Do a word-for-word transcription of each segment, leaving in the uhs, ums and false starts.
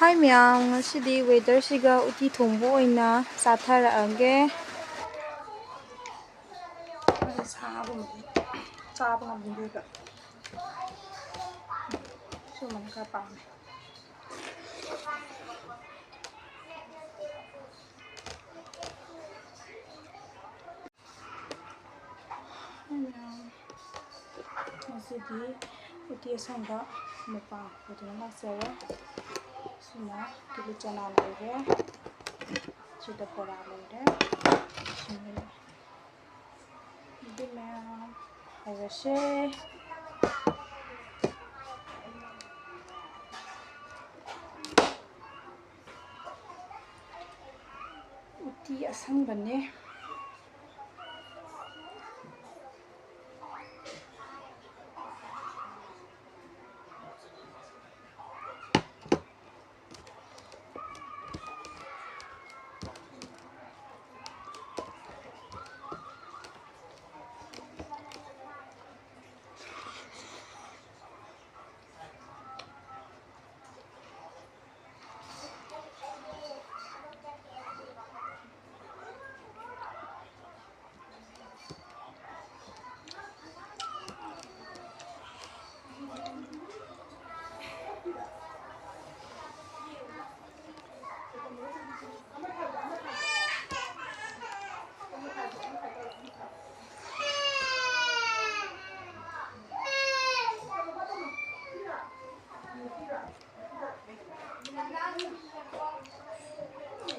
ꯍꯥꯏ ꯃꯌꯥꯝ, ꯉꯁꯤꯗꯤ ꯋꯦꯗꯔꯁꯤꯒ ꯎꯇꯤ ꯊꯣꯡꯕ ꯑꯣꯏꯅ ꯆꯥꯊꯔꯛꯑꯒꯦ꯫ ꯑꯩ ꯁꯥꯒꯨꯝꯕꯗꯤ ꯆꯥꯕ ꯉꯝꯗꯦꯕ꯫ ꯁꯨꯝꯕꯅ ꯈꯔ ꯄꯥꯝꯃꯦ꯫ ꯉꯁꯤꯗꯤ ꯎꯇꯤ ꯑꯁꯪꯕ ꯃꯄꯥꯟ ꯄꯨꯗꯨꯅ ꯂꯥꯛꯆꯔꯦ꯫ ꯁꯤꯅ ꯀꯤꯂꯤ ꯆꯅꯥ ꯂꯩꯔꯦ, ꯁꯤꯗ ꯕꯣꯔꯥ ꯂꯩꯔꯦ꯫ ꯁꯤꯅ ꯑꯗꯨ ꯃꯌꯥꯝ ꯍꯧꯔꯁꯦ꯫ ꯎꯇꯤ ꯑꯁꯪꯕꯅꯦ꯫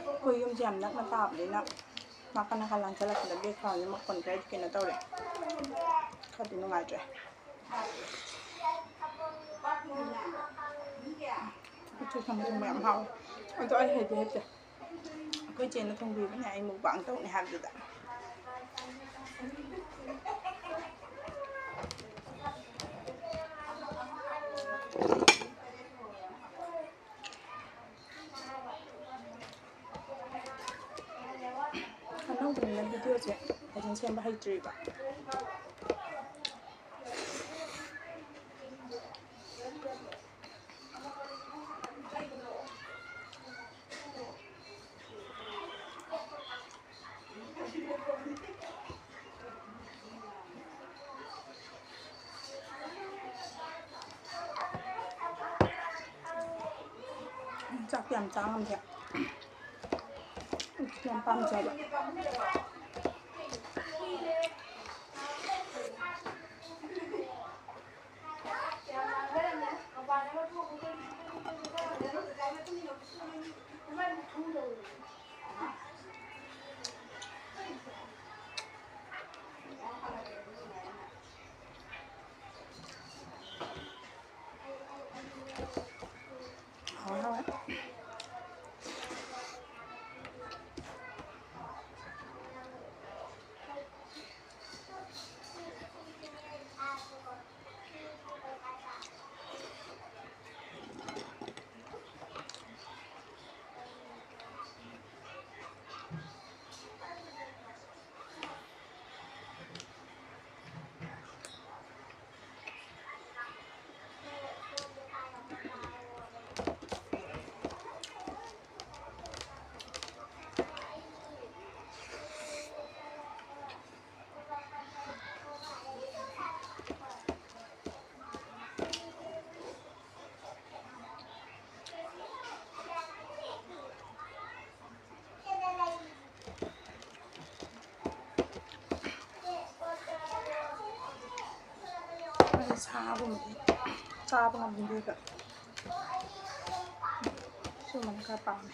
ꯑꯩꯈꯣꯏ ꯌꯨꯝꯁꯦ ꯌꯥꯝ ꯅꯛꯅ ꯇꯥꯕꯅꯤꯅ ꯅꯥꯀꯟ ꯅꯥꯀꯟ ꯂꯥꯟꯁꯤꯜꯂꯛꯄꯗ backgroundꯁꯦ ꯃꯈꯣꯟ ꯈꯔꯗꯤ ꯀꯩꯅꯣ ꯇꯧꯔꯦ, ꯈꯔꯗꯤ ꯅꯨꯡꯉꯥꯏꯇ꯭ꯔꯦ꯫ ꯎꯇꯤ ꯊꯣꯡꯕ ꯊꯣꯡꯕ ꯌꯥꯝ ꯍꯥꯎꯋꯦ꯫ ꯑꯗꯣ ꯑꯩ ꯍꯩꯗꯤ ꯍꯩꯇꯦ꯫ ꯑꯩꯈꯣꯏ ꯆꯦꯅ ꯊꯣꯡꯕꯤꯕꯅꯦ, ꯑꯩ mukbang ꯇꯧꯅꯤ ꯍꯥꯏꯕꯗꯨꯗ꯫ ꯑꯅꯧꯕꯅꯤꯅ videoꯁꯦ ꯐꯖꯅ ꯁꯦꯝꯕ ꯍꯩꯇ꯭ꯔꯤꯕ꯫ ꯆꯥꯛꯇꯤ ꯌꯥꯝ ꯆꯥ ꯉꯝꯗꯦ꯫ ꯌꯥꯝ ꯄꯥꯝꯖꯕ꯫ ꯍꯥꯎꯋꯦ, ꯍꯥꯎꯋꯦ꯫ ꯑꯩ ꯁꯥꯒꯨꯝꯕꯗꯤ ꯆꯥꯕ ꯉꯝꯗꯦꯕ꯫ ꯁꯨꯝꯕꯅ ꯈꯔ ꯄꯥꯝꯃꯦ꯫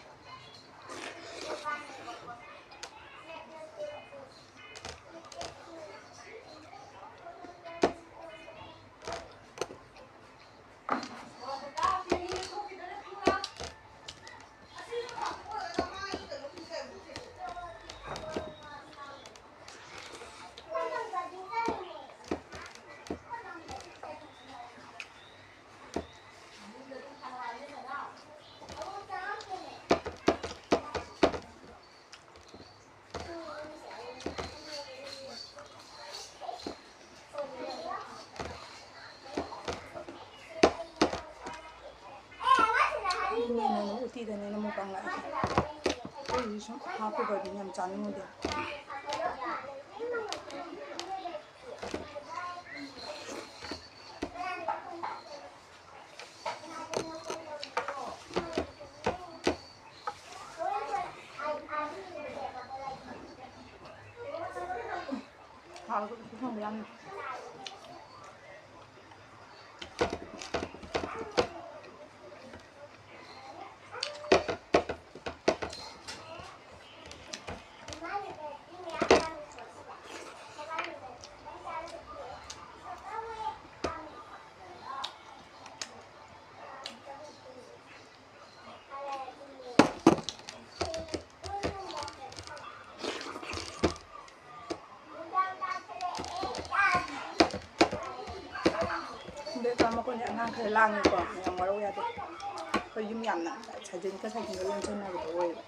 ꯎꯇꯤꯗꯅꯦ ꯑꯩꯅ ꯃꯨꯛꯕꯥꯡ ꯂꯥꯛꯏꯁꯦ꯫ ꯑꯇꯩꯗꯤ ꯁꯨꯝ ꯍꯥꯞꯄꯨꯕꯗꯤ ꯌꯥꯝ ꯆꯥꯅꯤꯡꯉꯨꯗꯦ꯫ ꯍꯥꯎꯋꯦ ꯎꯇꯤ ꯊꯣꯡꯕ ꯌꯥꯝꯅ꯫ ꯕꯦꯛ ꯃꯈꯣꯟꯁꯦ ꯑꯉꯥꯡ ꯈꯔ ꯂꯥꯡꯉꯦꯀꯣ, ꯌꯥꯝ ꯋꯥꯔꯧ ꯌꯥꯗꯦ꯫ ꯑꯩꯈꯣꯏ ꯌꯨꯝ ꯌꯥꯝꯅ ꯁꯥꯏꯖꯤꯟꯒ ꯁꯥꯏꯖꯤꯟꯒ ꯂꯣꯟꯁꯤꯟꯅꯕꯗꯣ ꯑꯣꯏꯌꯦꯕ꯫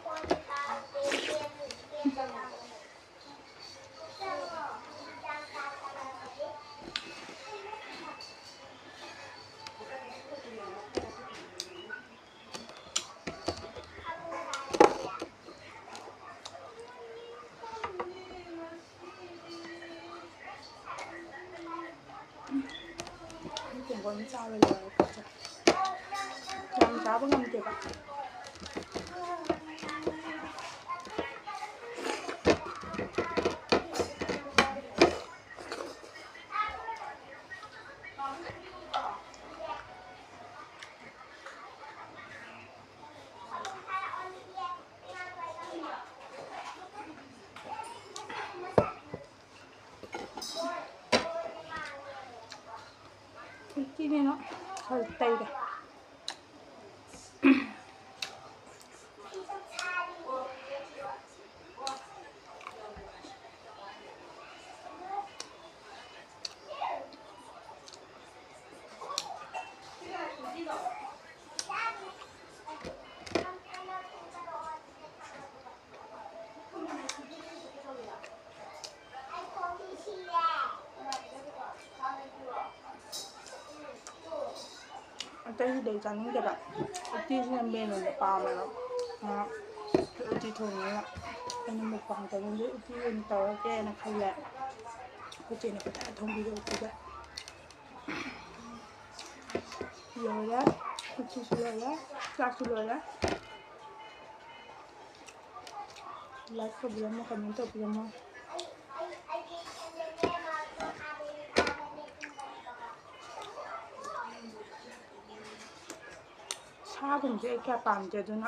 ꯇꯦꯡꯀꯣꯠ ꯑꯃ ꯆꯥꯕ ꯂꯣꯏꯔꯦ ꯄꯣꯠꯁꯦ꯫ ꯌꯥꯝ ꯆꯥꯕ ꯉꯝꯗꯦꯕ꯫ ꯎꯇꯤꯅꯦꯅ ꯈꯔ ꯇꯩꯔꯦ꯫ ꯑꯇꯩꯗꯤ ꯆꯥꯅꯤꯡꯗꯦꯕ꯫ ꯎꯇꯤꯁꯤꯅ ꯃꯦꯟ ꯑꯣꯏꯅ ꯄꯥꯝꯃꯦꯕ꯫ ꯑ, ꯎꯇꯤ ꯊꯣꯡꯉꯦꯅ ꯑꯩꯅ ꯃꯨꯛꯕꯥꯡ ꯇꯧꯅꯤꯡꯗꯦ, ꯎꯇꯤ ꯑꯣꯏꯅ ꯇꯧꯔꯒꯦꯅ ꯈꯜꯂꯦ꯫ ꯑꯩꯈꯣꯏ ꯆꯦꯅ ꯐꯖꯅ ꯊꯣꯡꯕꯤꯔꯦ ꯎꯇꯤꯒ꯫ ꯂꯣꯏꯔꯦ꯫ ꯎꯇꯤꯁꯨ ꯂꯣꯏꯔꯦ꯫ ꯆꯥꯛꯁꯨ ꯂꯣꯏꯔꯦ꯫ Like ꯇꯧꯕꯤꯔꯝꯃꯣ, comment ꯇꯧꯕꯤꯔꯝꯃꯣ꯫ ꯉꯥꯒꯨꯝꯕꯁꯦ ꯑꯩ ꯀꯌꯥ ꯄꯥꯝꯗꯦ, ꯑꯗꯨꯅ꯫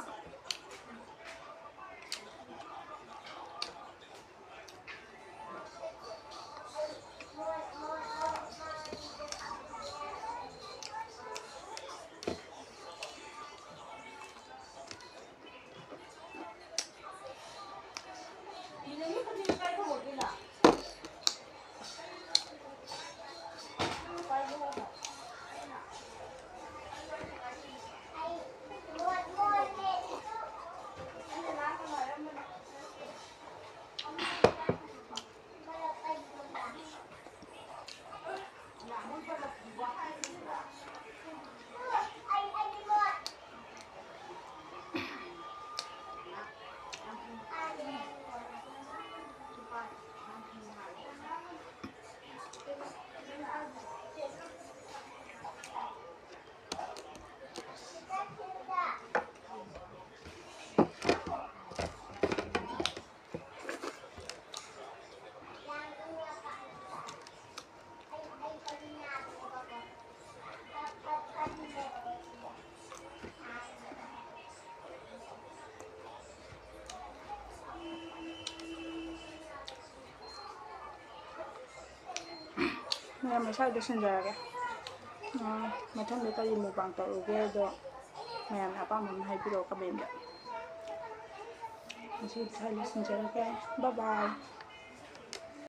ꯃꯌꯥꯝ, ꯁ꯭ꯋꯥꯏꯗ ꯁꯤꯟꯖꯔꯒꯦ꯫ ꯑꯥ, ꯃꯊꯪꯗ ꯀꯔꯤ mukbang ꯇꯧꯔꯨꯒꯦ ꯑꯗꯣ ꯃꯌꯥꯝꯅ ꯑꯄꯥꯝꯕ ꯑꯃ ꯍꯥꯏꯕꯤꯔꯛꯑꯣ comment ꯇ꯫ ꯉꯁꯤꯗꯤ ꯁ꯭ꯋꯥꯏꯗ ꯁꯤꯟꯖꯔꯒꯦ꯫ Bye bye꯫